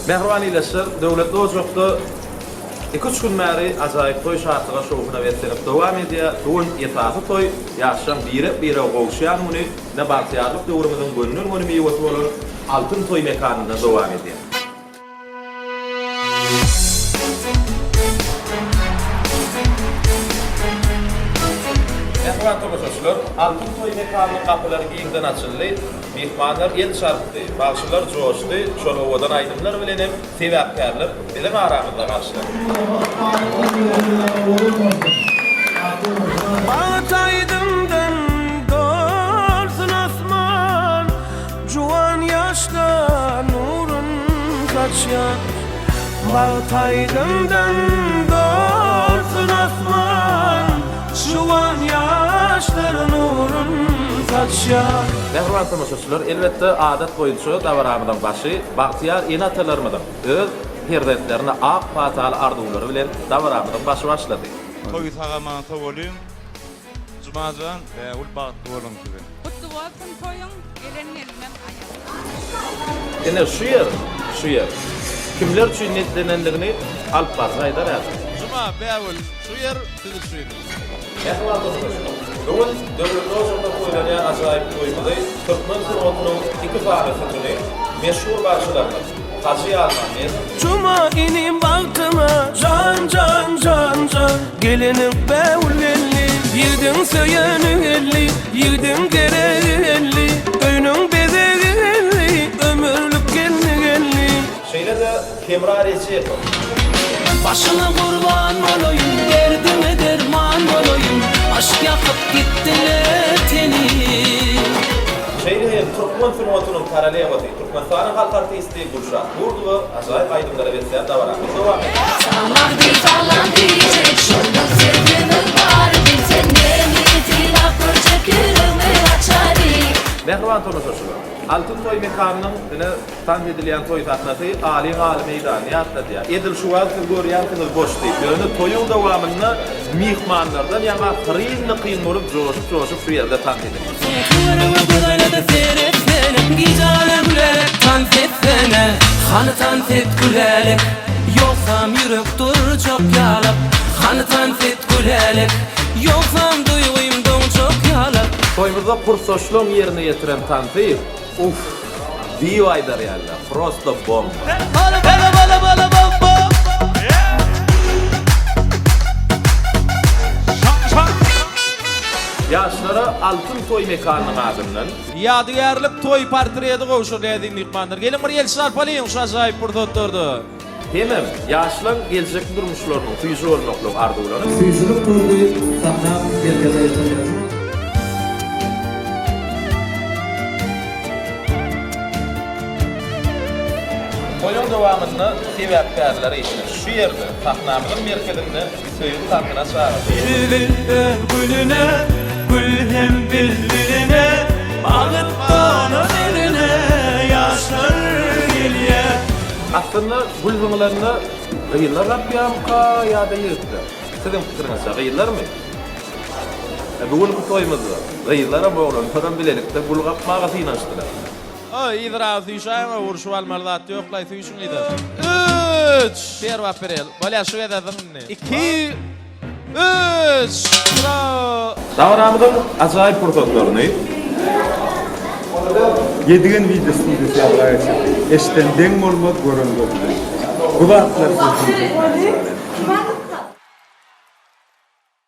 Mähriban ildeşler, Döwletli ojakda iki-üç gün bäri ajaýyp toý şatlyga şowhuna beslenip dowam edýär. Bu gün esasy toý, ýaşlaryň birek-birege gowuşýan güni, ine bagtyýarlyk döwrümiziň gönden-göni miwesi bolan Altyn toý mekanynda dowam edýär. Mähriban tomaşaçylar, Altyn toý mekanynyň gapylary giňden açyldy. Myhmanlar el çarpdy, bagşylar joşdy, şol owadan aýdymlar bilen hem sebäpkärler biziň aramyzda garşylandy. Bagt aýdymdan dolsun asman, Juwan ýaşlar nurun saçýar. Bagt aýdymdan dolsun asman, Juwan ýaşlar nurun saçýar. Mähriban tomaşaçylar, elbetde, adat boýunça dabaramyzyň başy bagtyýar ene-atalarymyzyň öz perzentlerine ak pataly arzuwlary bilen dabaramyzyň başy başlady. Toýy sag-aman sowalyň. Jumajan, bägül bagtly boluň size. Gutly bolsun toýuň, gelen gelinem aýak. Ine şu ýer, şu ýer. Kimler üçin niýetlenendigini alyp baryjy aýdar häzir. Juma, Bägül, şu ýer siz üçin. Mähriban tomaşaçylar! Bu gün Döwletli ojakda toýlanýan ajaýyp toýumyzy türkmen sungatynyň iki sany sütüni, meşhur bagşylarymyz Hajy Ýazmämmedow, Juma inim bagtyňa jan jan jan jan Geleniň bägül geldi Ýigdiň söýeni geldi Ýigdiň geregi geldi Öýüniň bezegi geldi Ömürlik gelni geldi. Şeýle-de Hemra Rejepow. Başyňa gurban bolaýyn, derdiňe derman bolaýyn, Aşk ýakyp gitdi-le teni. Şeýle hem türkmen sungatynyň korolewasy, Türkmenistanyň halk artisti Gülşat Gurdowa ajaýyp aýdymlara beslän dabaramyz dowam edýär. Salam diý, salam diýjek, şonda sözümiň bary bilse meni synap görjek ýüregmi açary. Mähriban tomaşaçylar! Altyn toý mekanynyň ine Tans edilýän toý sahnasy Alyň aly meýdanyny ýatladýar. Edil şu wagt siz görýänsiňiz boş diýip. Ýöne toýuň dowamynda myhmanlardan ýaňa hyryn-dykyn bolup joşup-joşup şu ýerde tans edilýär. Töwerege göz aýlada seretsene Gijara gülälek tans etsene Hany tans et gülälek Ýogsam ýürek durjak ýalak Hany tans et gülälek Ýogsam duýgym doňjak ýalak. Toýumyzda kursdaşlaň ýerine ýetiren tansy Uff diýip aýdar ýalyda prosto bomba. Ýaşlara Altyn toý mekanynyň adyndan. Ýadygärlik toý portreti gowşurylýar eziz myhmanlar. Geliň bir el çarpalyň şu ajaýyp pursatlarda. Hemem ýaşlaň geljekki durmuşlarynyň süýji bolmaklygy arzuwlanyp. Süýjülik durdy sahna merkeze ýetirilýär. Toýuň dowamynda sebäpkärleri şu ýerde, sahnamyzyň merkezinde söýgi tansyna çagyrdy. Bilbil öz gülüne, gül hem bilbiline, Bagyp dolan eline ýaşlar gelýär. Aslynda gül zyňylanda gyzlar gapýarmyka ýa-da ýigitler? Siziň pikiriňizçe gyzlarmy? Bu günki toýumyzda gyzlaram oglanlaram bilelikde gül gapmaga synanyşdylar. Oý yzyraga süýşäýiň-ow urşup almaly zat ýoklaý süýşüň yza. Üç! Perwap bereli. Bolýa şu gezek zyň indi. Iki! Üç! Brawo! Dabaramyzyň ajaýyp pursatlaryny. Ýedigen wideo studiýasy ýazga geçirdi. Eşiden deň bolmaz, gören göz bilen. Bu zatlar sizi diýjek näçe.